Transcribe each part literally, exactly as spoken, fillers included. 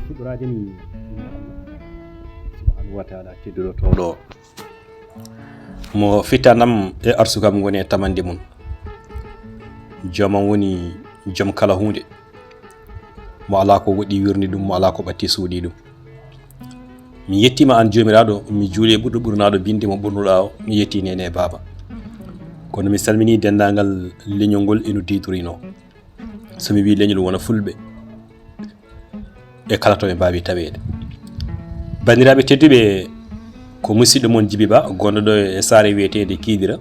Fuɗɗoraade ni, subhanahu wa taala tedduɗo tooɗo. Mo fittanam e arsukam ngoni e tamande mum. Joomam woni joom kala huunde. Mo alaa ko woɗɗi wirni ɗum, mo alaa ko ɓatti suuɗi ɗum. Mi yettiima aan Joomiraaɗo, mi juuli e ɓurɗo ɓurnaaɗo binde mo ɓurnuɗaa o, mi yetti neene e baaba. Kono mi salminii denndaangal leñol ngol eno diidorinoo. So mi wii leñol wona fulɓe e kala to ɓe mbaawi taweede. Banndiraaɓe tedduɓe, ko musidɗo mon Jibi Ba, gonɗo ɗo e saare wiyeteende Kiidira,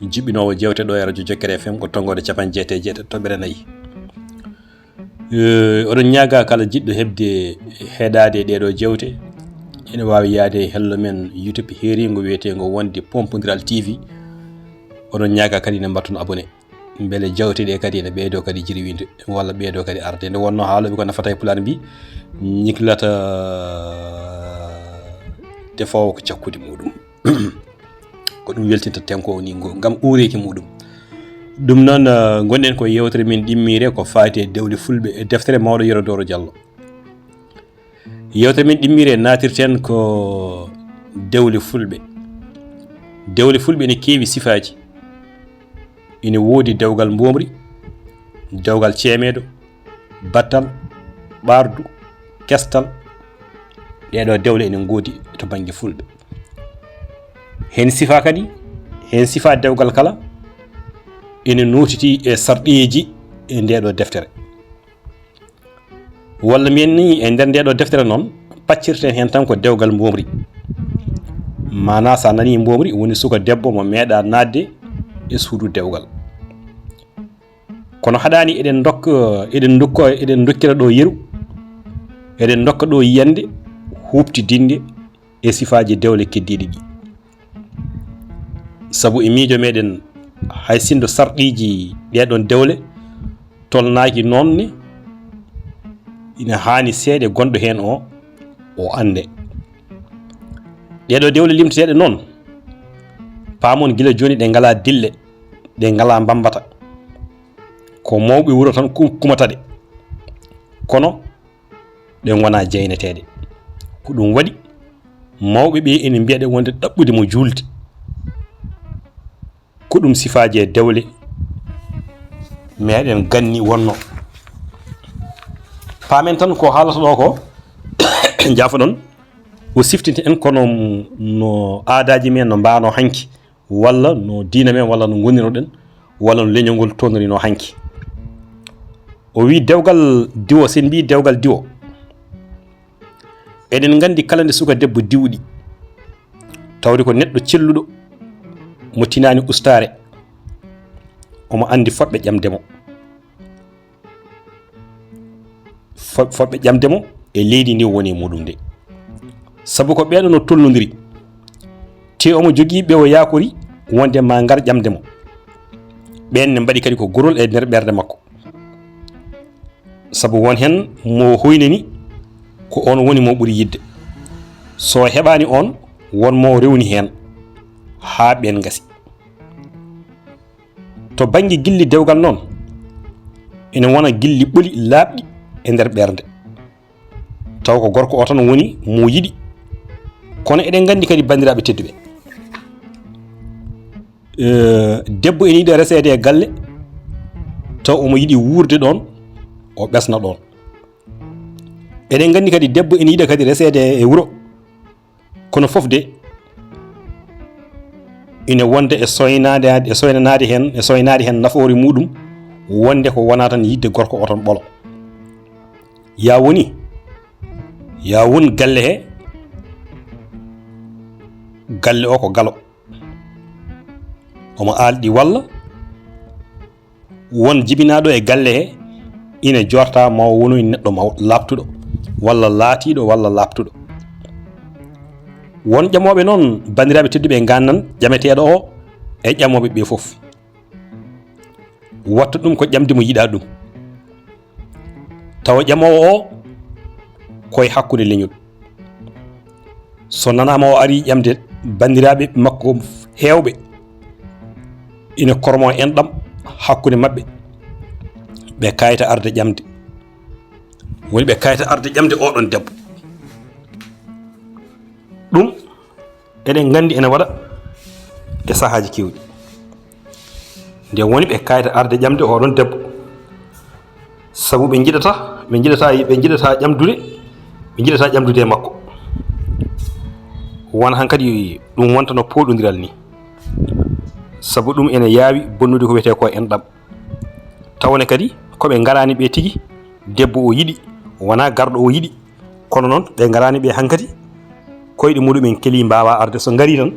jiɓɓinoowo jeewte ɗo e radio Jokkere F M, ko tonngoode capanɗe jeetati e jeetati toɓɓere nayi. Eh, oɗon ñaaga kala jiɗɗo heɓde heɗaade ɗeeɗo jeewte, ene waawi yaade e hello men YouTube heeriingo wiyeteengo Wonde Pompondiral T V. Oɗon ñaaga kadi ne mbaɗton abonné. Mbele jeewte ɗe kadi ene ɓeydoo kadi jirwinde walla ɓeydoo kadi arde. Nde wonnoo haalooɓe ko nafata e Pulaar mbi, ñiklata defoowo ko cakkude muɗum. Ko ɗum weltinta tenko o ni ngo, ngam uureeki muɗum. Ɗum noon, eh, ngonɗen ko yeewtere men ɗimmiire ko faati e dewle fulɓe e deftere mawɗo Yero Dooro Jallo. Yeewtere men ɗimmiire naatirten ko dewle fulɓe. Dewle fulɓe ene keewi sifaaji. Ene woodi dewgal mboomri, dewgal ceemeedo, battal, ɓaardu, kestal. Ɗeeɗo dewle ene ngoodi to bannge fulɓe. Heen sifaa kadi, heen sifaa dewgal kala ene nootitii e sarɗiiji e ndeeɗo deftere. Walla mbiyen ni, e nder ndeeɗo deftere noon, paccirten heen tan ko dewgal mboomri. Maanaa, so a nanii mboomri, woni suka debbo mo meeɗaa naatde e suudu dewgal. Kono haɗaani eɗen ndokka, eɗen ndokka, eɗen ndokkira ɗo yeru, eɗen ndokka ɗo yiyannde huuɓtidinde e sifaaji dewle keddiiɗe ɗi. Sabu e miijo meɗen, hay sinno sarɗiiji ɗeɗon dewle tolnaaki noon ne, ina haani seeɗa gonɗo heen o, o annde. Ɗeɗo dewle limteteeɗe noon, paamon gila jooni ɗe ngalaa dille, ɗe ngalaa mbammbata. Ko mawɓe wuro tan kum-, kumata ɗe. Kono ɗe ngonaa jeyneteeɗe. Ko ɗum waɗi, mawɓe ɓe ene mbiya ɗe wonde ɗaɓɓude mo juulde. Ko ɗum sifaaji e dewle meɗen ganni wonno. Paamen tan ko haalata ɗo ko, njaafoɗon, o siftinta en kono no aadaaji men no mbaano hanki. Walla no diina men, walla no ngonirnoɗen, walla no leñol ngol tolnirino hanki. O wi dewgal diwo, sen mbi dewgal diwo. Eɗen nganndi kala nde suka debbo diwɗi, tawde ko neɗɗo celluɗo mo tinaani ustaare, omo anndi foɓɓe ƴamde mo. Fo-, foɓɓe ƴamde mo e leydi ndi woni e muɗum nde. Sabu ko ɓeeɗo no tolnodiri. Te omo jogii ɓe o yaakori wonde ma ngar ƴamde mo. Ɓeen ne mbaɗi kadi ko gorol e nder ɓernde makko. Sabu won heen mo hoynani ko on woni mo ɓuri yidde. So heɓaani on, won mo rewni heen haa ɓeen ngasi. To bannge gilli dewgal noon, ene wona gilli ɓoli laaɓɗi e nder ɓernde. Taw ko gorko o tan woni mo yiɗi. Kono eɗen nganndi kadi, banndiraaɓe tedduɓe, eh, debbo ene yiɗa reseede e galle, taw omo yiɗi wuurde ɗoon, o ɓesna ɗoon. Eɗen nganndi kadi, debbo ene yiɗa kadi reseede e wuro, kono fof de ina wonda e soynaade, e soynanaade heen, e soynaade heen nafoore muɗum, wonde ko wona tan yiɗde gorko o tan ɓolo. Ya woni, ya won galle he, galle o ko galo. Omo aalɗi walla won jibinaaɗo e galle he ina jorta ma o wonoy neɗɗo maw-, laaɓtuɗo, walla laatiiɗo, walla laaɓtuɗo. Won ƴamooɓe noon, banndiraaɓe tedduɓe, ngannan ƴameteeɗo o e ƴamooɓe ɓe fof. Watta ɗum ko ƴamde mo yiɗaa ɗum. Tawa ƴamoowo o ko e hakkunde leñol. So nanaama o arii ƴamde banndiraaɓe makko heewɓe, ina kormoo enɗam hakkunde maɓɓe, ɓe kayta arde ƴamde. Woni ɓe kayta arde ƴamde oɗon debbo. Ɗum eɗen nganndi ene waɗa e sahaaji keewɗi. Nde woni ɓe kayta arde ƴamde oɗon debbo. Sabu ɓe njiɗata, ɓe njiɗata, ɓe njiɗata ƴamdude, ɓe njiɗata ƴamdude e makko. Won hankadi ɗum wontano pooɗondiral ni. Sabu ɗum ene yaawi bonnude ko wiyetee ko enɗam. Tawne kadi ko ɓe ngaraani ɓe tigi, debbo o yiɗi, wonaa garɗo o yiɗi. Kono noon ɓe ngaraani ɓe hankadi, koyɗe muɗumen keli mbaawa arde. So ngarii tan,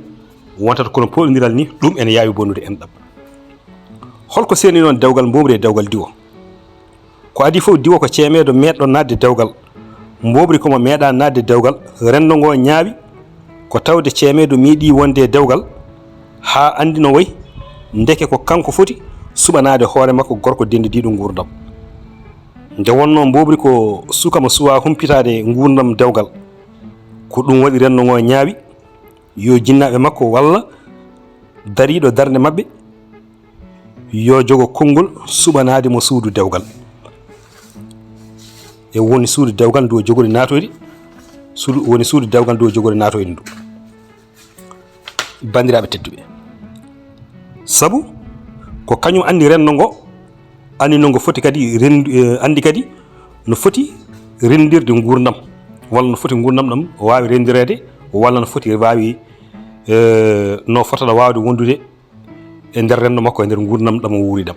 wontata kono pooɗondiral ni, ɗum ene yaawi bonnude enɗam. Holko seerni noon dewgal mboobri e dewgal diwo? Ko adii fof, diwo ko ceemeedo meeɗɗo naatde dewgal. Mboobri ko mo meeɗaa naatde dewgal. Renndo ngo ñaawi ko tawde ceemeedo meeɗii wonde e dewgal, haa anndi no wayi, ndeke ko kanko foti suɓanaade hoore makko gorko denndidiiɗo nguurndam. Nde wonnoo mboobri ko suka mo suwaa humpitaade nguurndam dewgal, ko ɗum waɗi renndo ngo ñaawi yo jinnaaɓe makko walla dariiɗo darnde maɓɓe yo jogo konngol suɓanaade mo suudu dewgal. E woni suudu dewgal ndu o jogori naatoyde, suudu, woni suudu dewgal ndu o jogori naatoyde ndu. Banndiraaɓe tedduɓe, sabu ko kañum anndi renndo ngo, anndi no ngo foti kadi rendu-, eh, anndi kadi no foti renndirde nguurndam, walla no foti nguurndam ɗam waawi renndireede, walla no foti waawi, eh, no fotata waawde wondude e nder renndo makko, e nder nguurndam ɗam o wuuri ɗam.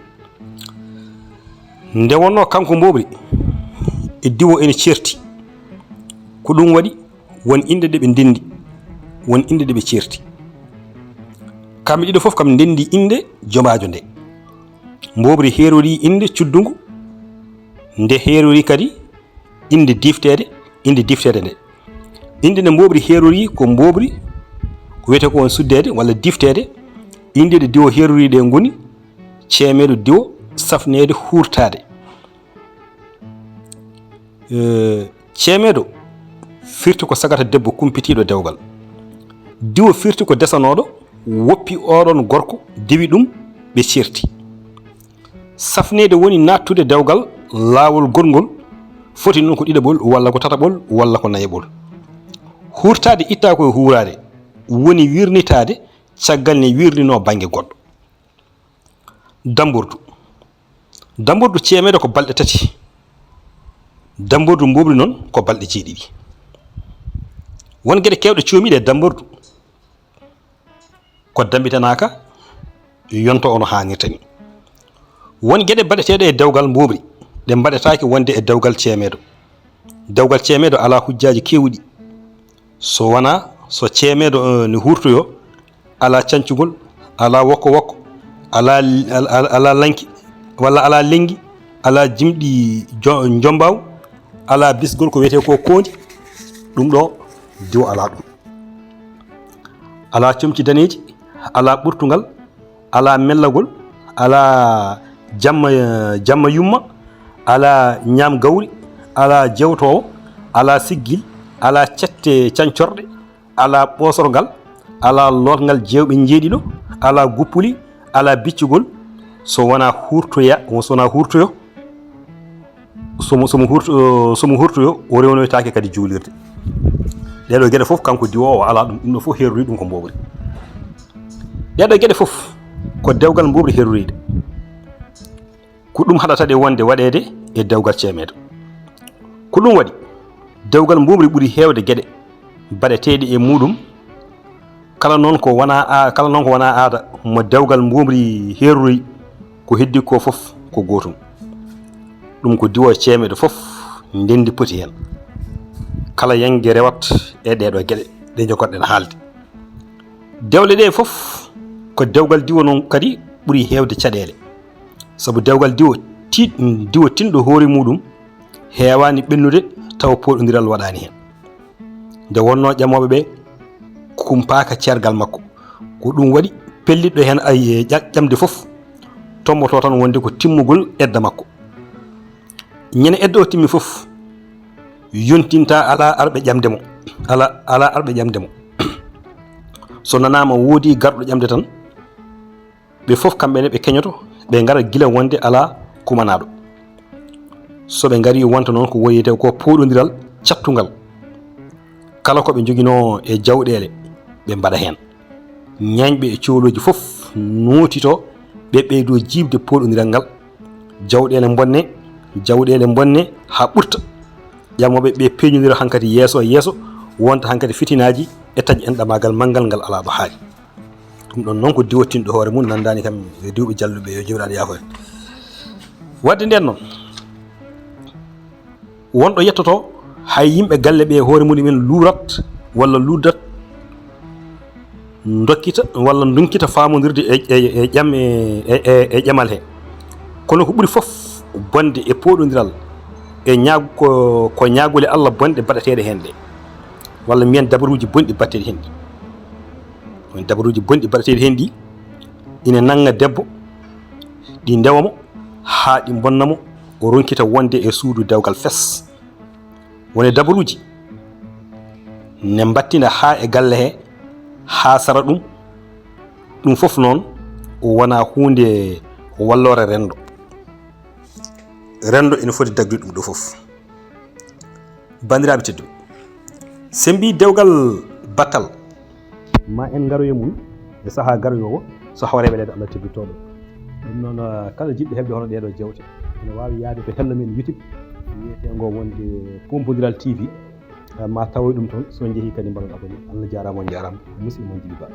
Nde wonnoo kanko mboobri e diwo ene ceerti, ko ɗum waɗi won inɗe ɗe ɓe ndenndi, won inɗe ɗe ɓe ceerti. Kamɓe ɗiɗo fof kam ndenndi innde jomaajo nde. Mboobri heerori innde cuddu ngu, nde heerori kadi innde difteede, innde difteede nde. Innde nde mboobri heerori ko mboobri, ko wiyetee ko on suddeede walla difteede. Innde ɗe diwo heerori ɗe ngoni ceemeedo diwo safneede huurtaade. Eh, ceemeedo firti ko sagata debbo kumpitiiɗo dewgal. Diwo firti ko desanooɗo woppi oɗon gorko, diwi ɗum, ɓe ceerti. Safneede woni naattude dewgal laawol goɗngol, foti noon ko ɗiɗaɓol walla ko tataɓol walla ko nayaɓol. Huurtaade ittaa ko e huuraade, woni wirnitaade caggal ne wirninoo bannge goɗɗo. Dambordu. Dambordu ceemeedo ko balɗe tati. Dambordu mboobri noon ko balɗe jeeɗiɗi. Won geɗe keewɗe coomiiɗe e dambordu ko dambitanaaka yonto ono haanirta ni. Won geɗe baɗeteeɗe e dewgal mboobri ɗe mbaɗetaake wonde e dewgal ceemeedo. Dewgal ceemeedo alaa hujjaaji keewɗi. So wonaa so ceemeedo, eh, ne huurtoyoo, alaa cancugol, alaa wokko wokko, alaa, alaa, alaa lanki, walla alaa lenngi, alaa jimɗi jo-, njombaaw, alaa bisgol ko wiyetee ko koondi, ɗum ɗo diwo alaa ɗum. Alaa comci daneeji, alaa ɓurtungal, alaa mellagol, alaa jamma, jamma yumma, alaa ñaam gawri, alaa jewtoowo, alaa siggil, alaa cette cancorɗe, alaa ɓoosorgal, alaa lootngal jeewɓe njeeɗiɗo, alaa guppuli, alaa biccugol, so wonaa huurtoya, so wonaa huurtoyo, so mo, so mo huurto-, so mo huurtoyo, o rewnoytaake kadi juulirde. Ɗeeɗo geɗe fof, kanko diwoowo, o alaa ɗum, ɗum ɗo fof heerori ɗum ko mboobri. Ɗeeɗo geɗe fof, ko dewgal mboobri heeroriɗe. Ko ɗum haɗata ɗe wonde waɗeede e dewgal ceemeedo. Ko ɗum waɗi, dewgal mboobri ɓuri heewde geɗe baɗeteeɗe e muuɗum. Kala noon ko wonaa a-, kala noon ko wonaa aada mo dewgal mboobri heerori, ko heddi ko fof ko gootum. Ɗum ko diwo ceemeedo fof ndenndi poti heen. Kala yannge rewat e ɗeeɗo geɗe ɗe njogoɗen haalde. Dewle ɗe fof ko dewgal diwo noon kadi ɓuri heewde caɗeele. Sabu dewgal diwo ti-, diwo tinɗo hoore muuɗum heewaani ɓennude tawa pooɗondiral waɗaani heen. Nde wonnoo ƴamooɓe ɓe kumpaaka ceergal makko. Ko ɗum waɗi pellitɗo heen ay, e ƴa-, ƴamde fof tombotoo tan wonde ko timmugol edda makko. Ñande edda o timmi fof, yontinta alaa arɓe ƴamde mo. Alaa, alaa arɓe ƴamde mo. So nanaama woodii garɗo ƴamde tan, ɓe fof kamɓe ne ɓe keñoto, ɓe ngara gila wonde alaa kumanaaɗo. So ɓe ngarii, wonta noon ko wiyetee ko pooɗondiral cattungal. Kala ko ɓe njoginoo e jawɗeele, ɓe mbaɗa heen. Ñaañɓe e coolooji fof nootitoo, ɓe ɓeydoo jiiɓde pooɗondiral ngal. Jawɗeele mbonne, jawɗeele mbonne haa ɓurta. Ƴamooɓe ɓe peeñondira hankadi yeeso e yeeso, wonta hankadi fitinaaji e taƴ enɗamaagal manngal ngal alaa ɗo haali. Ɗum ɗoon noon ko diwottinɗo hoore mum, nanndaani kam e diwɓe jalluɓe, yo Joomiraaɗo yaafo en. Waɗde ndeen noon, wonɗo yettoto hay yimɓe galle ɓe hoore mumen luurat walla luuddat, ndokkita walla ndonkita faamondirde e, e, e ƴam, e, e, e, e ƴamal he. Kono ko ɓuri fof bonde e pooɗondiral e ñaag-, ko, ko ñaagule Allah bonɗe baɗateeɗe heen ɗe. Walla mbiyen dabaruuji bonɗi baɗateeɗi heen ɗi. Won dabaruuji bonɗi baɗateeɗi heen ɗi ina nannga debbo, ɗi ndewa mo, haa ɗi mbonna mo, o ronkita wonde e suudu dewgal fes. Won e dabaruuji ne mbattina haa e galle he, haa sara ɗum. Ɗum fof noon wonaa huunde walloore renndo. Renndo ina foti dagdude ɗum ɗo fof. Banndiraaɓe tedduɓe, so en mbii dewgal batal, ma en ngaroy e mum e sahaa garoyoowo, so hawre weleede Allah teddotooɗo. Ɗum noon, ah, kala jiɗɗo heɓde hono ɗeeɗo jeewte, ene waawi yahde to hello men YouTube, wiyeteengo wonde Pompondiral T V, ah, ma tawoy ɗum toon, so njehii kadi mbaɗon abonné. Allah jaaraama, on njaaraama, musidɗo mon Jibi Ba.